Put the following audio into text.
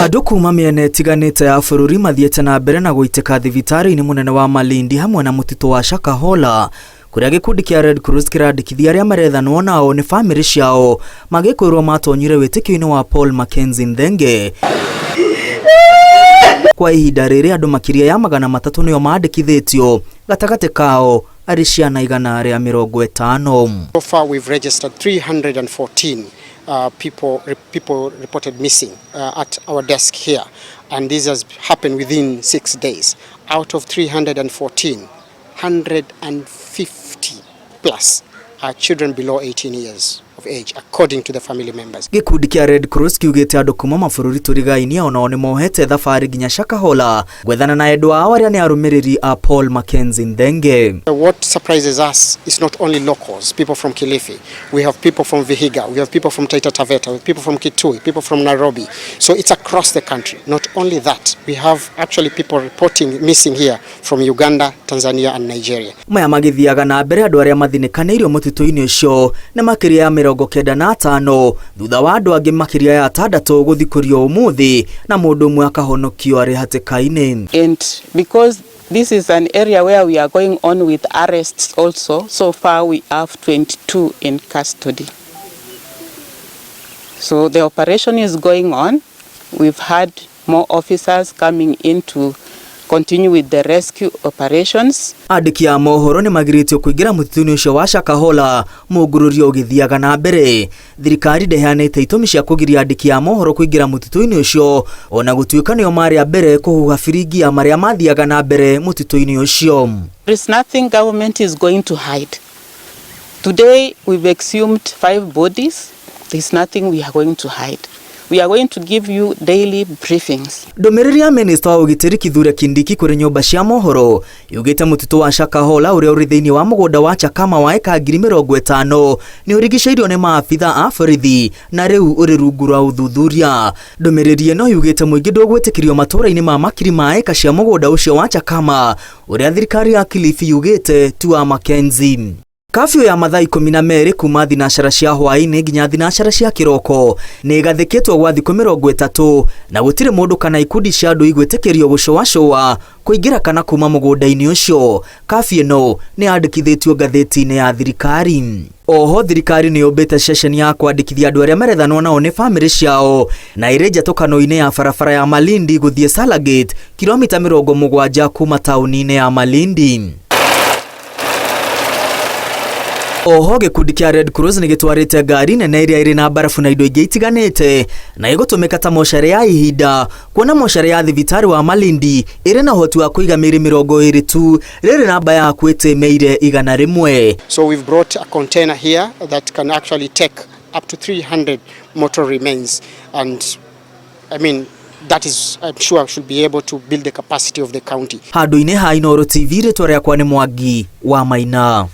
Andũ kuma mĩena ĩtiganĩte ya bũrũri mathiĩte na mbere na gũitĩka thibitarĩ-inĩ mũnene wa Malindi hamwe na mũtitũ wa Shakahola kũrĩa gĩkundi kĩa Red Cross kĩrandĩkithia arĩa marethanwo nao nĩ bamĩrĩ ciao magĩkwĩrwo matonyire wĩtĩkio-inĩ wa Paul Mackenzie Nthenge. Kwa ihinda rĩrĩ andũ makĩria ya 300 nĩo mandĩkithĩtio gatagatĩ kao arĩ ciana 150. So far we've registered 314 people reported missing at our desk here, and this has happened within 6 days. Out of 314, 150 plus are children below 18 years of age, according to the family members. Gĩkundi kĩa Red Cross kiugĩte andũ kuma mabũrũri tũrigainie onao nĩ mohete thabarĩ nginya Shakahola gwethana na endwa ao arĩa nĩ arũmĩrĩri a Paul Mackenzie Nthenge. What surprises us is not only locals, people from Kilifi. We have people from Vihiga, we have people from Taita Taveta, we have people from Kitui, people from Nairobi. So it's across the country. Not only that, we have actually people reporting missing here from Uganda, Tanzania and Nigeria. Maya magĩthiaga na mbere andũ arĩa mathinĩkanĩirio mũtitũ-inĩ ũcio nĩ makĩria ya 95 thutha wa andũ angĩ makĩria ya 6 gũthikũrio ũmũthĩ na mũndũ ũmwe akahonokio arĩ hatĩka-inĩ. And because this is an area where we are going on with arrests also, so far we have 22 in custody. So the operation is going on. We've had more officers coming in to continue with the rescue operations. Andĩki a mohoro nĩ magirĩtio kũingĩra mũtitũ-inĩ ũcio wa Shakahola mũngũrũrio ũgĩthiaga na mbere. Thirikari ndĩheanĩte itũmi cia kũgiria andĩki a mohoro kũingĩra mũtitũ-inĩ ũcio ona gũtuĩka nĩo marĩ a mbere kũhuha biringi ya marĩa mathiaga na mbere mũtitũ-inĩ ũcio. There is nothing government is going to hide. Today we've exhumed 5 bodies. There is nothing we are going to hide. We are going to give you daily briefings. Ndũmĩrĩri ya minista wa ũgitĩri Kithure Kindiki kũrĩ nyũmba cia mohoro yugĩte mũtitũ wa Shakahola ũrĩa ũrĩ thĩinĩ wa mũgũnda wa Chakama wa eka 50,000 nĩ ũrigicĩirio nĩ maabitha a borithi na rĩu ũrĩ rungu rwa ũthuthuria. Ndũmĩrĩri ĩno yugĩte mũingĩ ndũgwĩtĩkĩrio matũũra-inĩ ma makiri ma eka cia mũgũnda ũcio wa Chakama ũrĩa thirikari ya Kilifi yugĩte ti wa Mackenzie. Kafyu ya mathaa 12 kuma thinacara cia hwaĩ-inĩ nginya thinacara cia kĩroko nĩ ĩgathĩkĩtwo gwa thikũ 30 na gũtirĩ mũndũ kana ikundi cia andũ igwĩtĩkĩrio gũcũacũa kũingĩra kana kuma mũgũnda-inĩ ũcio. Kafyu ĩno nĩ yandĩkithĩtio ngathĩti-inĩ ya thirikari. Oho thirikari nĩ yũmbĩte ceceni ya kwandĩkithia andũ arĩa marethanwo nao nĩ bamĩrĩ ciao na ĩrĩ njatũkano-inĩ ya barabara ya Malindi gũthiĩ Salagate kilomita 70 kuma taũni-inĩ ya Malindi. Oho gĩkundi kĩa Red Cross nĩ gĩtwarĩte ngari nene ĩrĩa ĩrĩ na mbarabu na indo ingĩ itiganĩte na ĩgũtũmĩka ta mocarĩ ya ihinda kuona mocarĩ ya thibitarĩ wa Malindi ĩrĩ na ũhoti wa kũiga mĩĩrĩ 20 tu rĩrĩ namba ya hakuhĩ mĩĩrĩ 100. So we've brought a container here that can actually take up to 300 mortal remains, and I mean that is, I'm sure, should be able to build the capacity of the county. Handũ-inĩ ha Inooro TV rĩtwa rĩakwa nĩ Mwangi wa Maina.